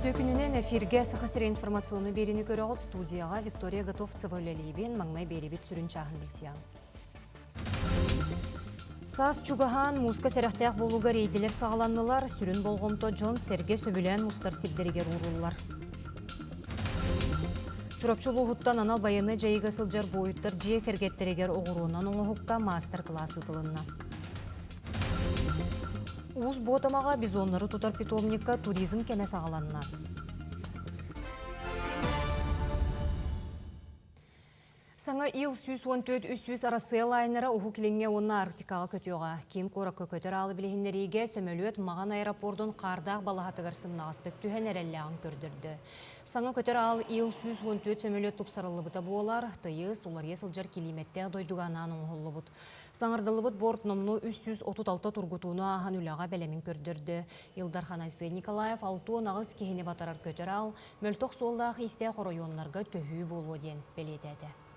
Үтүө күнүнэн эфиргэ Саха сирэ информационный биэриини көрөҕүт студияҕа Виктория Готовцева үлэлиибин маҥнай биэрибит сүрүн чааһын билсиэҕиҥ. Саас чугаһаан мууска сэрэхтээх буолууга рейдэлэр саҕаланнылар, сүрүн болҕомто дьон сэргэ сөбүлээн мустар сирдэригэр ууруллар. Чурапчы улууһуттан анал байыаннай дьайыыга сылдьар буойуттар дьиэ кэргэттэригэр оҕуруонан оҥоһукка маастар-кылаас ыытылынна. Уус Буотамаҕа бизоннары тутар питомникка туризм кэмэ саҕаланна. Саҥа Ил 114 300 Арассыыйа лайнера Уһук Илиҥҥэ уонна Арктикаҕа көтүөҕэ. Киин куоракка көтөр аалы билиһиннэриигэ сөмөлүөт Маҕан аэропордун хаардаах балаһатыгар сымнаҕастык түһэн эрэллээҕин көрдөрдө. Саҥа көтөр аал Ил 114 сөмөлүөт тупсарыллыбыта буолар, тыйыс, уларыйа сылдьар килиимэттээх дойдуга анаан оҥоһуллубут. Саҥардыллыбыт борт номнуо 336 тургутууну ааһан үлэҕэ бэлэмин көрдөрдө. Ил Дархан Айсен Николаев 68 киһини батарар көтөр аал мөлтөх суоллаах-иистээх оройуоннарга төһүү буолуо диэн бэлиэтээтэ.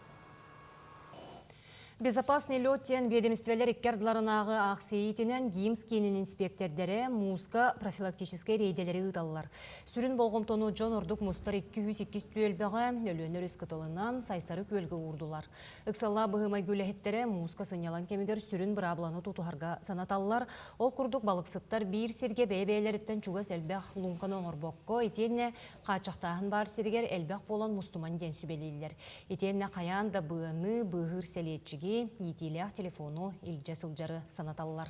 Безопасный лед диэн биэдэмистибэлэр икки ардыларынааҕы аахсыйа иитинэн ГИМС киинин инспиэктэрдэрэ мууска профилактическай рейдэлэри ыыталлар. Сүрүн болҕомтону дьон ордук мустар 202 түөлбэҕэ Өлүөнэ өрүс кытылынан Сайсары күөлгэ уурдулар. Ыксаллаах быһыы-майгы үлэһиттэрэ мууска сынньалаҥ кэмигэр сүрүн быраабыланы тутуһарга санаталлар. Ол курдук балыксыттар биир сиргэ бэйэ-бэйэлэриттэн чугас элбэх луҥканы оҥорбокко, итиэннэ хааччахтааһын баар сиригэр элбэх буолан мустуман диэн сүбэлииллэр. Итиэннэ хайаан да быаны, быыһыыр сэлиэччиги, иитиилээх телефону илдьэ сылдьары санаталлар.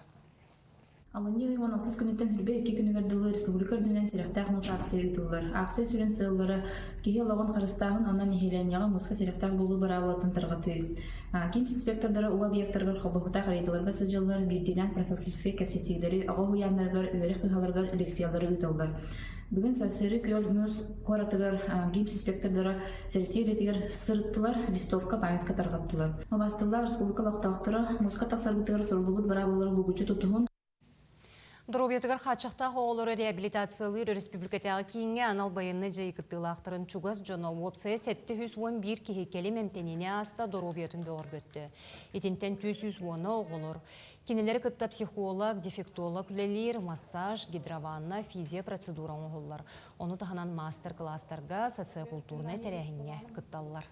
Алынньы ый 16 күнүттэн хүрбэ икки күнүгэр дылы республика үрдүнэн сэрэхтээх муус акция ыытыллар. Акция сүрүн сыаллара киһи олоҕун харыстааһын уонна нэһилиэнньэҕэ мууска сэрэхтээх буолуу быраабылатын тарҕатыы. Ким инспектордара уу объектарыгар холбоһуктаах рейдаларга сылдьаллар, биирдиилээн профилактическай кэпсэтиилэри оҕо уһуйааннарыгар, үөрэх кыһаларыгар лекциялары ыыталлар. Бүгүн Сарсыары күөл муус куоратыгар ГИМС инспектордара сэрэтии үлэтигэр сырыттылар, листовка, памятка тарҕаттылар. Убаастыллаах республика олохтоохторо мууска тахсарбытыгар суруллубут быраабылалары булгуччу тутуһун. Доруобуйатыгар хааччахтаах оҕолору реабилитациялыыр өрөспүүбүлүкэтээҕи кииҥҥэ анал байыаннай дьайыы кыттыылаахтарын чугас дьоно уопсайа 711 киһи кэлим эмтэниини ааста доруобуйатын бөҕөргөттө. Итинтэн 410 оҕолор. Кинилэри кытта психолог, дефектолог үлэлиир, массаж, гидрованна, физиопроцедура оҥоһуллар. Ону таһынан маастар-кылаастарга, социокултуурнай тэрээһиҥҥэ кытталлар.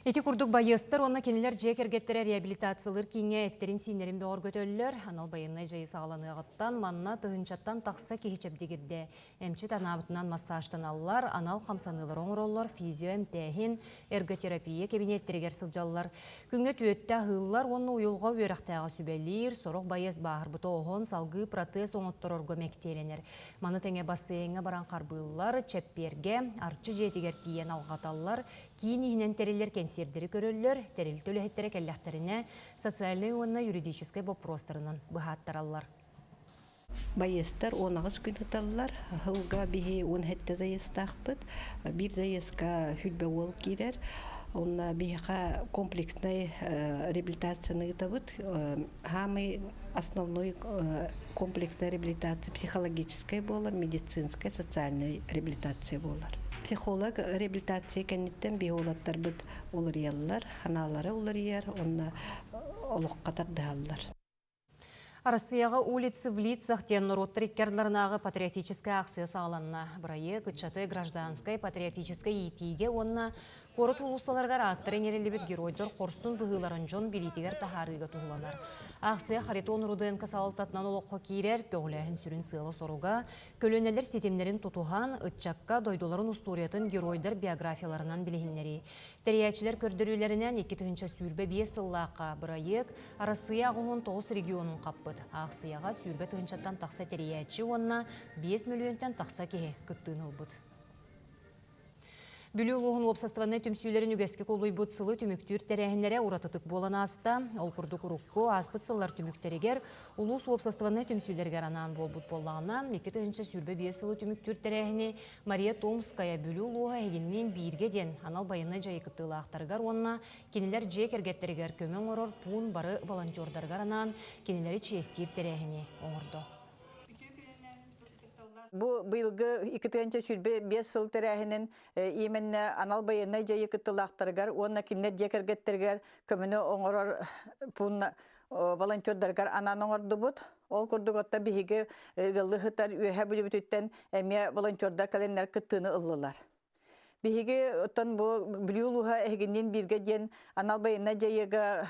Ити курдук байыастар уонна кинилэр дьиэ кэргэттэрэ реабилитациялыыр кииҥҥэ эттэрин-сииннэрин бөҕөргөтөллөр. Анал байыаннай дьайыы саҕаланыаҕыттан манна тыһыынчаттан тахса киһи чэбдигирдэ. Эмчит анаабытынан массажтаналлар, анал хамсаныылары оҥороллор, физиоэмтээһин, эрготерапия кэбиниэттэригэр сылдьаллар. Күҥҥэ түөттэ аһыыллар уонна уйулҕа үөрэхтээҕэ сүбэлиир, сорох байыас бааһырбыта оһон салгыы протез оҥотторорго мэктиэлэнэр. Маны тэҥэ бассейҥҥа баран харбыыллар, чэппиэргэ, Арчы дьиэтигэр тиийэн алҕаталлар, киин иһинэн тэриллэр кэнсиэрдэри көрөллөр, тэрилтэ үлэһиттэрэ кэллэхтэринэ социальнай уонна юридическай боппуруостарынан быһааттараллар. Байыастар 18 күн ыталлар. Сылга биһи 17 заездтаахпыт. Биир заездка хүлбэ уол киирэр. Онно биһиэхэ комплекснай реабилитацияны ыытабыт. Самый основной комплексная реабилитация психологическая буолар, медицинская, социальная реабилитация буолар. Психолог реабилитация кэнниттэн биһи уолаттарбыт уларыйаллар, санаалара уларыйар, онно олоххо тардыһаллар. Арассыыйаҕа «Улицы в лицах» диэн норуоттар икки ардыларынааҕы патриотическай аахсыйа саҕаланна. Бырайыак ыччаты гражданскай патриотическай иитиигэ уонна куорат уулуссаларыгар ааттара иҥэриллибит геройдар хорсун быһыыларын дьон билиитигэр таһаарыыга туһуланар. Аахсыйа Харитон Руденко салалтатынан олоххо киирэр, көҕүлээһин сүрүн сыала-соруга, көлүөнэлэр ситимнэрин тутуһан, ыччакка дойдуларын устуоруйатын геройдар биографияларынан билиһиннэрии. Тэрийээччилэр көрдөрүүлэринэн 2025 сыллаахха бырайыак Арассыыйа 89 регионун хаппыт. Аахсыйаҕа 20 тыһыынчаттан тахса тэрийээччи уонна 5 мөлүйүөнтэн тахса киһи кыттыыны ылбыт. Бүлүү улууһун уопсастыбаннай түмсүүлэрин үгэскэ кубулуйбут сылы түмүктүүр тэрээһиннэрэ уратытык буолан ааста. Ол курдук урукку ааспыт сыллар түмүктэригэр улуус уопсастыбаннай түмсүүлэригэр анаан буолбут буоллаҕына, 2025 сылы түмүктүүр тэрээһини Мария Томская Бүлүү улууһа эһигинниин бииргэ диэн анал байыаннай дьайыы кыттыылаахтарыгар уонна Кинилэр дьиэ кэргэттэригэр көмө оҥорор пуун бары волонтердарыгар анаан кинилэри чиэстиир тэрээһини оҥордо. Бу быйылгы 2025 сыл тэрээһинин именно анал байыаннай дьайыы кыттыылаахтарыгар уонна кинилэр дьиэ кэргэттэригэр көмөнү оҥорор пуун волонтердарыгар анаан оҥордубут. Ол курдук отта биһиги ыаллыы сытар Үөһээ Бүлүүбүтүттэн эмиэ волонтердар кэлэннэр кыттыыны ыллылар. Биһиги оттон бу Бүлүү улууһа эһигинниин бииргэ диэн анал байыаннай дьайыыга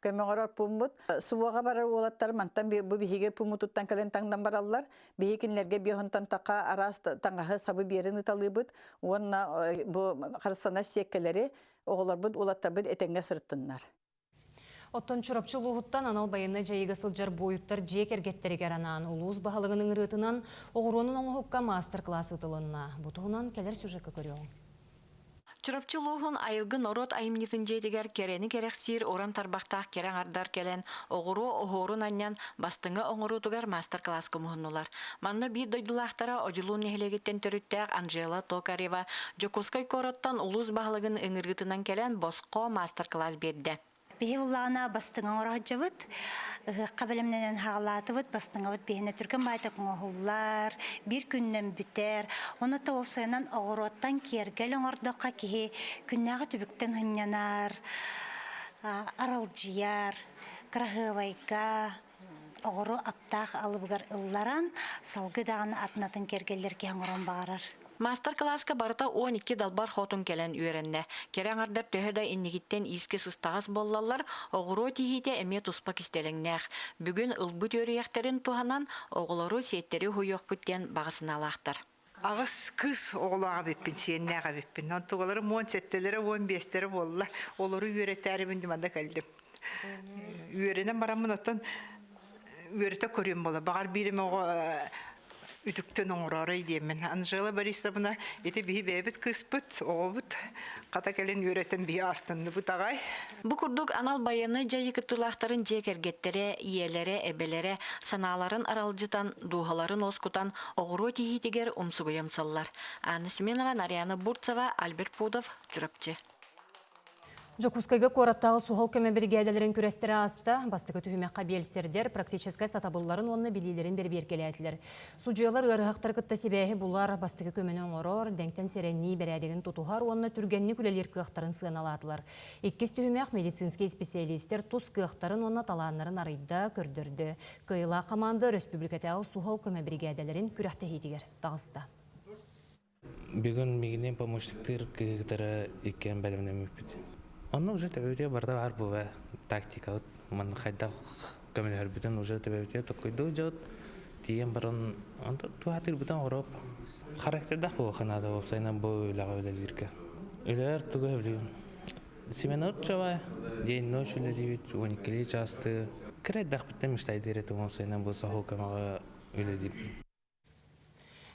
көмө оҥорор пууммут. СВО-ҕа барар уолаттар мантан бу биһиги пууммутуттан кэлэн таҥнан бараллар. Биһиги кинилэргэ биэһонтон таха араас таҥаһы сабы биэрэн ыталыыбыт уонна бу харыстанар сиэккэлэри оҕолорбут, уолаттарбыт этэҥҥэ сырыттыннар. Оттон Чурапчы улууһуттан анал байыаннай дьайыыга сылдьар буойуттар дьиэ кэргэттэригэр анаан улуус баһылыгын ыҥырыытынан оҕуруонан оҥоһукка маастар-кылаас ыытылынна. Бу туһунан кэлэр сюжекка көрүөҕүҥ. Чурапчы улууһун Айылгы норуот айымньытын дьиэтигэр кэрэни кэрэхсиир уран тарбахтаах кэрэ аҥардар кэлэн оҕуруо оһуорун анньан бастыҥа оҥоруутугар маастар-кылааска муһуннулар. Манна биир дойдулаахтара Одьулуун нэһилиэгиттэн төрүттээх Анжела Токарева Дьокуускай куораттан улуус баһылыгын ыҥырыытынан кэлэн босхо маастар-кылаас биэрдэ. Биһи буллаҕына бастыҥа оҥоро сылдьабыт. Ыһыахха бэлэмнэнэн хаалаатыбыт, бастыҥабыт биһинэ түргэн баайтак оҥоһуллар, биир күннэн бүтэр. Ону то уопсайынан оҕуруоттан киэргэл оҥордоххо киһи күннээҕи түбүктэн сынньанар, аралдьыйар, кыраһыабайга, оҕоро аптаах алыбыгар ылларан, салгы даҕаны атын-атын кэргэллэр киһи оҥорон баҕарар. Маастар-кылааска барыта 12 далбар хотун кэлэн үөрэннэ. Кэрэ аҥардар төһө да иннигиттэн иискэ сыстаҕас буоллаллар, оҕуруо тиһиитэ эмиэ туспа кистэлэҥнээх. Бүгүн ылбыт үөрүйэхтэрин туһанан, оҕолору сиэттэри уһуйуохпут диэн баҕа санаалаахтар. Аҕыс кыыс оҕолоох эбиппин, сиэннээх эбиппин. Онтугаларым 17-лэрэ, 15-тэрэ буолла. Олору үөрэтээрибин манна кэллим. Үөрэнэн бараммын оттон үөрэтэ көрүөм буола. Баҕар биир эмэ оҕо үтүктэн оҥороорой диэммин. Анжела Борисовна ити биһи бэйэбит кыыспыт, оҕобут хата кэлин үөрэтэн биһи астынныбыт аҕай. Бу курдук анал байыаннай дьайыы кыттыылаахтарын дьиэ кэргэттэрэ, ийэлэрэ, эбэлэрэ санааларын аралдьытан, дууһаларын уоскутан оҕуруо тиһиитигэр умсугуйамсаллар. Анна Семенова, Нарьяна Бурцева, Альберт Пудов, Чурапчы. Дьокуускайга куораттааҕы суһал көмө биригээдэлэрин күрэстэрэ ааста. Бастакы түһүмэххэ биэлсэрдэр практическай сатабылларын уонна билиилэрин бэрэбиэркэлээтилэр. Судьуйалар ыарыһахтары кытта сибээһи булар, бастакы көмөнү оҥорор, дэҥтэн сэрэнии бэрээдэгин тутуһар уонна түргэнник үлэлиир кыахтарын сыаналаатылар. Иккис түһүмэх медицинскэй исписэлиистэр тус кыахтарын уонна талааннарын арыйда, көрдөрдө. Кыайыылаах хамаанда өрөспүүбүлүкэтээҕи суһал көмө биригээдэлэрин күрэхтэһиитигэр таҕыста. Бүгүн мигинин помощниктыыр кыһыгытара иккиэн бэлэмнэммиппит. Онно уже төбөбүтүгэр барыта баар буолла тактикабыт манна хайдах көмөлөһөрбүтүн уже төбөбүтүгэр токкуйдуу дьот тиийэн баран онто туһатыырбытын оҥороп характердаах буолуохха наада уопсайынан бу үлэҕэ үлэлииргэ. Үлэлэр тугу сөбүлүүбүн? Семенов чабай день ночь үлэлиибит 12 чаасты кыра эрдэхпиттэн мечтайдыыр этим уопсайынан бу саһыл көмөҕө үлэлиирбин.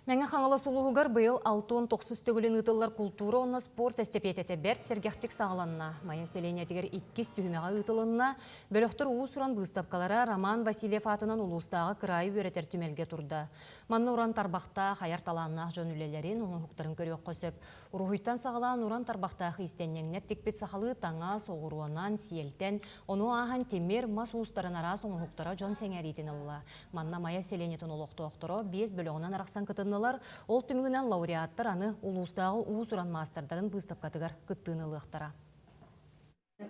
Мэҥэ Хаҥалас улууһугар быйыл 69 төгүлүн ыытыллар култуура уонна спорт эстэпиэтэтэ бэрт сэргэхтик саҕаланна. Майа сэлиэнньэтигэр иккис түһүмэҕэ ыытылынна. Бөлөхтөр уус-уран быыстапкалара Роман Васильев аатынан улуустааҕы кыраайы үөрэтэр түмэлгэ турда. Манна уран тарбахтаах, айар талааннаах дьон үлэлэрин, оҥоһуктарын көрүөххэ сөп. Уруһуйтан саҕалаан уран тарбахтаах иистэнньэҥнэр тикпит сахалыы таҥас, оҕуруонан, сиэлтэн, ону ааһан тимир, мас уустарын араас оҥоһуктара дьон сэҥээриитин ылла. Манна Майа сэлиэнньэтин олохтоохторо биэс бөлөҕүнэн арахсан кытыннылар. Ол түмүгүнэн лауреаттар аны улуустааҕы уус-уран маастардарын быыстапкатыгар кыттыыны ылыахтара.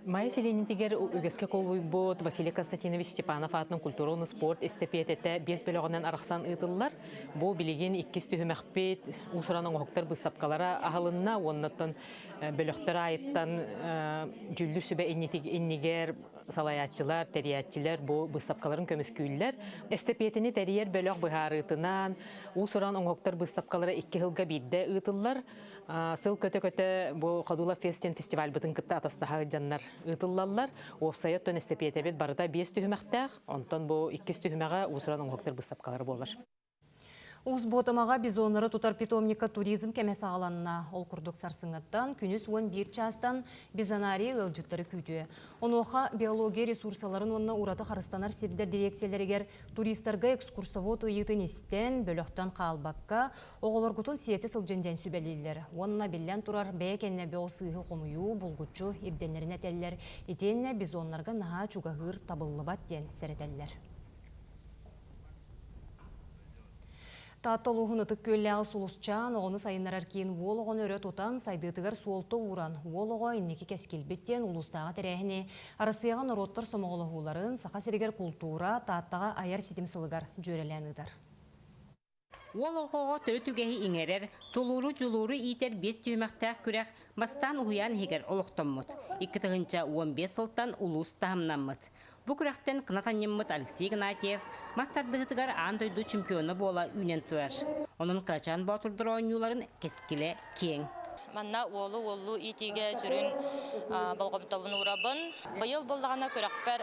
Майа сэлиэнньэтигэр үгэскэ кубулуйбут Василий Константинович Степанов аатынан культура уонна спорт эстэпиэтэтэ биэс бөлөҕүнэн арахсан ыытыллар. Бу билигин иккис түһүмэхпит уус-уран оҥоһуктар быыстапкалара аһылынна уоннаттан бөлөхтөр аайыттан дьүүллүүр сүбэ иннигэр салайааччылар, тэрийээччилэр бу быыстапкаларын көмүскүүллэр. Эстэпиэтэни тэрийэр бөлөх быһаарыытынан уус-уран оҥоһуктар быыстапкалара икки сылга биирдэ ыытыллар. Сыл көтө-көтө бу Ходула Фест диэн фестивальбытын кытта атастаһа сылдьаннар ыытыллаллар. Уопсайа оттон эстэпиэтэбит барыта биэс түһүмэхтээх, онтон бу иккис түһүмэҕэ уус-уран оҥоһуктар быыстапкалара буолар. Уус Буотамаҕа бизоннары тутар питомникка туризм кэмэ саҕаланна. Ол курдук сарсыҥҥыттан күнүс 11 чаастан бизонарий ыалдьыттары күүтүө. Онуоха биология ресурсаларын уонна ураты харыстанар сирдэр дириэксийэлэригэр туристарга экскурсовод ыйыытын истэн, бөлөхтөн хаалбакка, оҕолоргутун сиэтэ сылдьын диэн сүбэлииллэр. Уонна биллэн турар, бэйэ кэннэ бөҕү сыыһы хомуйуу булгуччу ирдэнэрин этэллэр. Итиэннэ бизоннарга наһаа чугаһыыр табыллыбат диэн сэрэтэллэр. Таатта улууһун Ытык Күөллээҕи Сулусчаан оҕону сайыннарар киин уол оҕону өрө тутан, сайдыытыгар суолта ууран, уол оҕо инники кэскилбит диэн улуустааҕы тэрээһини Арассыыйаҕа норуоттар сомоҕолоһууларын, Саха сиригэр култуура, Тааттаҕа айар ситим сылыгар дьүөрэлээн ыытар. Уол оҕоҕо төрүт үгэһи иҥэрэр, тулууру-дьулууру иитэр биэс түһүмэхтээх күрэх бастаан уһуйаан иһигэр олохтоммут. 2015 сылтан улуус таһымнаммыт. Бу күрэхтэн кынат анньыммыт Алексей Игнатьев мас тардыһыытыгар аан дойду чемпиона буола үүнэн турар. Онон кырачаан боотурдар оонньууларын кэскилэ киэҥ. Манна уолу уоллуу иитиигэ сүрүн болҕомтобун уурабын. Быйыл буоллаҕына күрэхпэр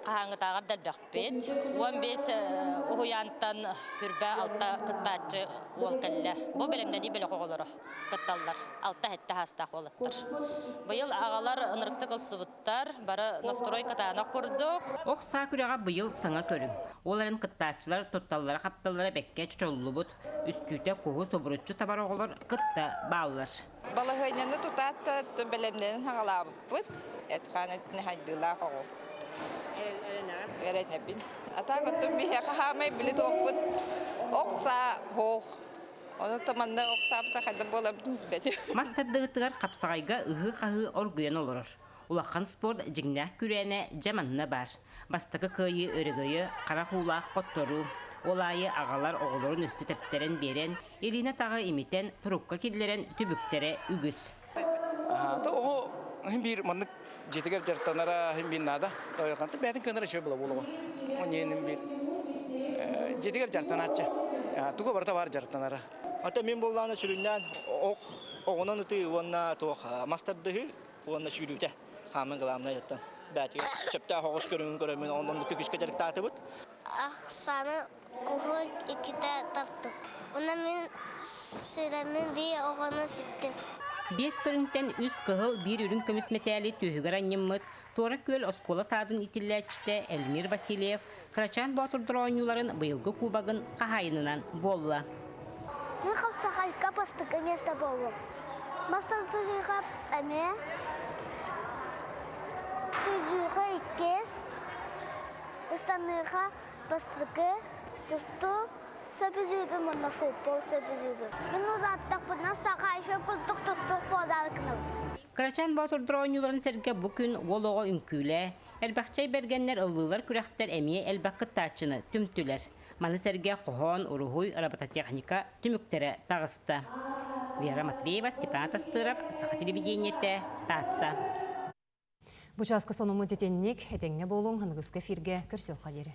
хаһааҥҥытааҕар да элбэхпит. 15 уһуйаантан хүрбэ алта кыттааччы уол кэллэ. Бу бэлэмнэнии бөлөх оҕолоро кытталлар. Алта-сэттэ саастаах уолаттар. Быйыл аҕалар ынырыктык ылсыбыт Бары настрой кытаанах курдук. Ох саа күрэҕэ быйыл саҥа көрүҥ. Ол эрэн кыттааччылар тутталлара-хапталлара бэккэ чочуллубут. Үстүүтэ куһу субуруччу табар оҕолор кытта бааллар. Балаһыанньаны тутаат да бэлэмнэнэн хаҕалаабыппыт. Эт-хаан өттүнэн хайдыылаах оҕобут. Эрэнэбин. Атаак оттон биһиэхэ хаамай били туохпут ох саа хоох Ону манна охсаабыта хайдах буоларбын билбэтим. Мас тардыһытыгар хапсаҕайга ыһыы-хаһыы оргуйан олорор. Улахан спорт дьиҥнээх күрээнэ дьэ манна баар. Бастакы кыайыы өрөгөйө, харах уулаах хотторуу. Ол аайы аҕалар оҕолорун өссө тэптэрэн биэрэн, илиинэ таҕы имитэн, турукка киллэрэн түбүктэрэ үгүс. То оҕо иһин биир маннык дьиэтигэр дьарыктанара иһин биир наада. Бэйэтин кыанара үчүгэй буола буолуоҕа. Онньуйан биир дьиэтигэр дьарыктанааччы. Туга барыта баар дьарыктанара. Ата мин буоллаана сүрүннээн ох оҕунан ытыы уонна туох мас тардыһыы уонна сүүрүүтэ хаамын главное оттон бээтигэр сөптөөх оҕус көрүҥүн көрөммүн оннук күүскэ дьарыктаатыбыт. Ахсаны Куһу иккитэ таптым. Уонна мин сүрэммин биир оҕону ситтим. Биэс көрүҥтэн үс кыһыл, биир үрүҥ көмүс мэтээли түөһүгэр анньыммыт Туора Күөл оскуола саадын иитиллээччитэ Эльмир Васильев Кырачаан Боотурдар оонньууларын быйылгы кубогын хаһаайынынан буолла. Мин хапсаҕайга бастакы миэстэ буоллум. Мастардыыга эмиэ сүүрүүгэ иккис, ыстаныыга Бастакы тустуу сөбүлүүбүн уонна футбол сөбүлүүбүн. Мин улааттахпына саха еще курдук тустуук буолаары гынабын. Кырачаан Боотурдар оонньууларын сэргэ бу күн уол оҕо үҥкүүлээ, элбэхчэй бэргэннэр ыллыылар күрэхтэр эмиэ элбэх кыттааччыны түмтүлэр. Маны сэргэ хоһоон, уруһуй, робототехника түмүктэрэ таҕыста. Вера Матвеева, Степан Тастыров, Саха телевидениетэ, Таатта. Бу чааска сонуммут итинник, этэҥҥэ буолуҥ, аныгыскы эфиргэ көрсүөххэ диэри.